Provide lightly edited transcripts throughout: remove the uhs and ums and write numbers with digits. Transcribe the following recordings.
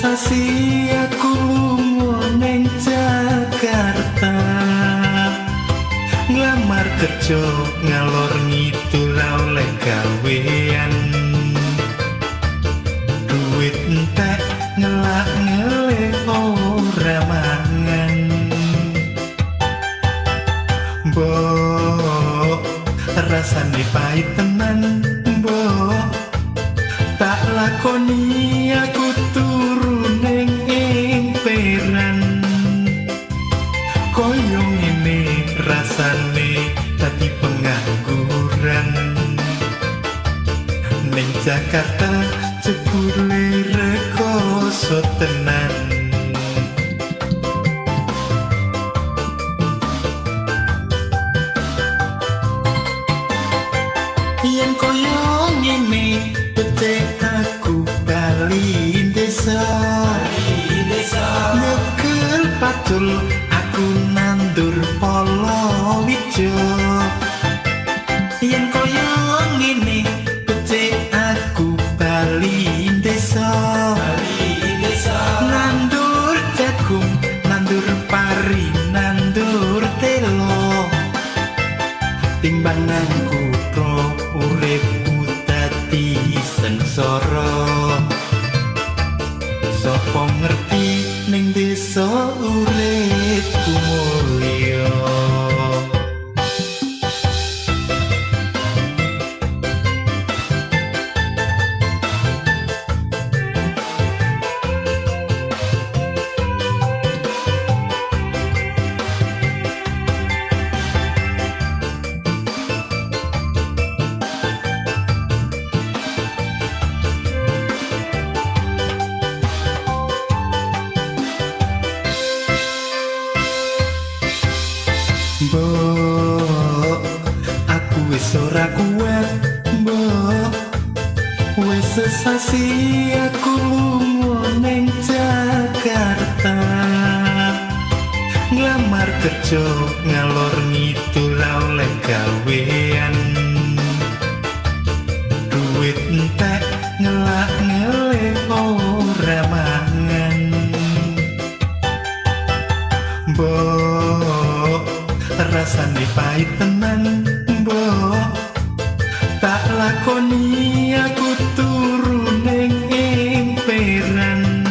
sesasi aku lunga ning Jakarta, nglamar kerja ngalor ngidul ra oleh gawean. Duit entek ngelak ngelih ora mangan. Mbok rasane pahit tenan, mbok tak lakoni aku turu ning emperan. Koyo ngene rasane dadi pengangguran. Ning Jakarta jebule rekoso tenan. Yen koyo ngene becik aku bali desa, nyekel pacul aku nandur palawija. Yen koyo ngene becik aku bali desa, nandur jagung, nandur pari, nandur telo. Timbang nang kutha uripku dadi sengsara. Sapa ngerti ning desa uripku mulya. Mbok, aku wis ora kuat, mbok. Wis sesasi aku lunga ning Jakarta, nglamar kerja ngalor ngidul ra oleh gawean. Duit entek ngelak ngelih ora mangan. Mbok rasane pahit tenan, mbok tak lakoni aku turu ning emperan.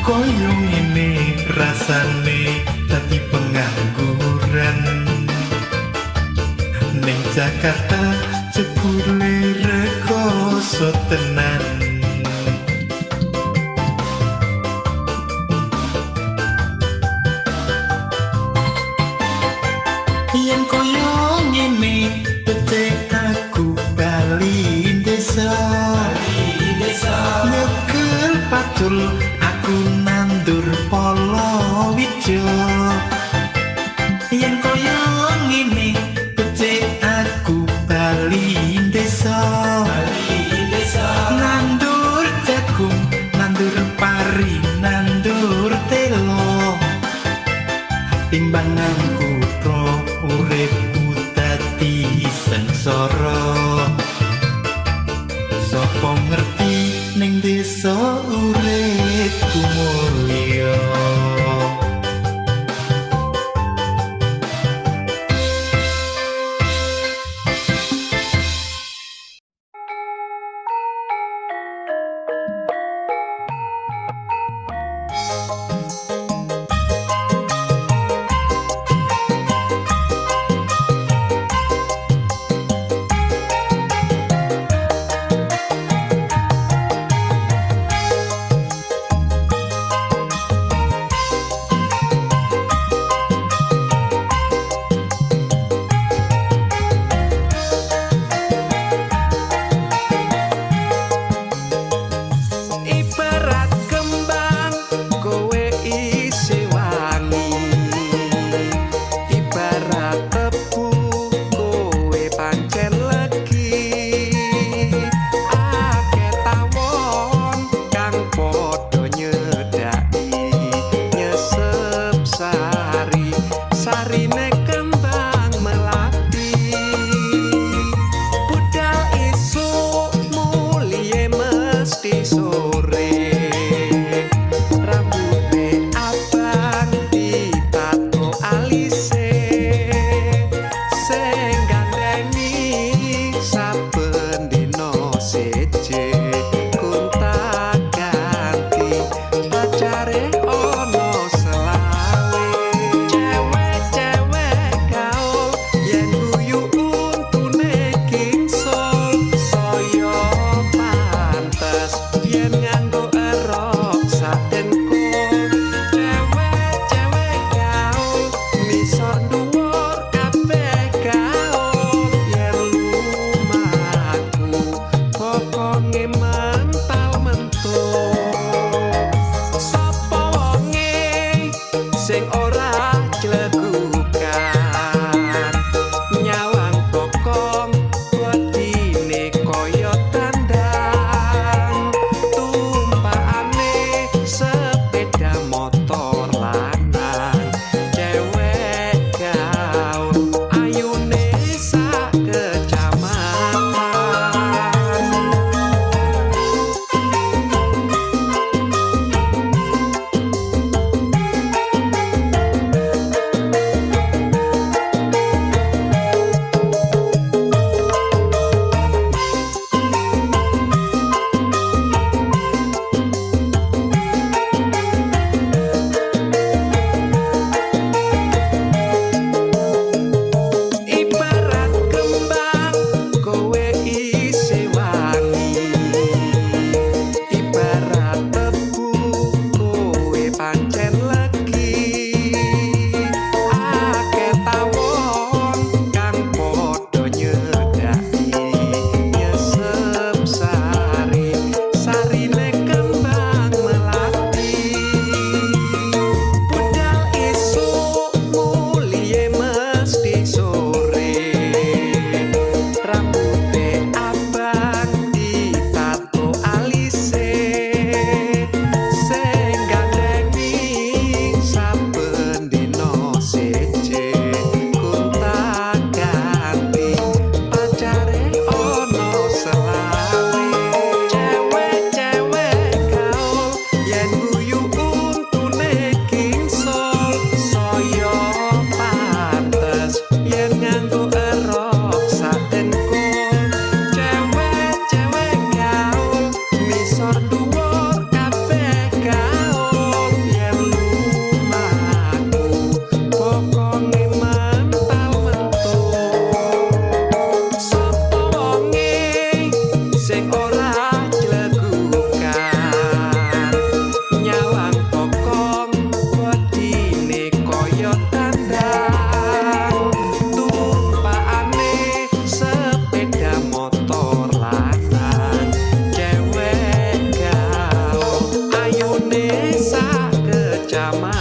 Koyo ngene rasane dadi pengangguran. Ning Jakarta jebule rekoso tenan. Yen koyo ngene becik aku bali desa, nyekel pacul aku nandur palawija. Yen koyo ngene becik aku bali desa, nandur jagung, nandur pari, nandur telo. Timbang nang kutha uripku dadi sengsara. Sapa ngerti ning desa uripku mulya. pacare ana selawe. Cewek-cewek gaul yen guyu untune kingsol, saya pantes yen nganggo erok saten kul. Cewek-cewek gaul misor dhuwur kabeh gaul, yen lumaku pokoke mental mentul. Sapa wonge sing ora clegukan, nyawang bokong wedine kaya tandang, tumpakane sepeda motor lanang. Cewek gaul ayune sak kecamatan. Ibarat kembang kowe isih wangi, ibarat tebu kowe pancen legi. Akeh tawon kang padha nyedaki, nyesep sari sarine kembang melati. Budal isuk mulihe mesti sore, rambute abang ditato alise, sing gandhengi saben dina seje, gonta-ganti pacare ana selawe. Cewek-cewek gaul yen guyu untune kingsol, saya pantes yen nganggo erok saten kul. Cewek-cewek gaul misor dhuwur kabeh gaul, yen lumaku pokoke mental mentul. Sapa wonge sing ora clegukan, nyawang bokong wedine kaya tandang, tumpakane sepeda motor lanang. Cewek gaul ayune sak kecamatan.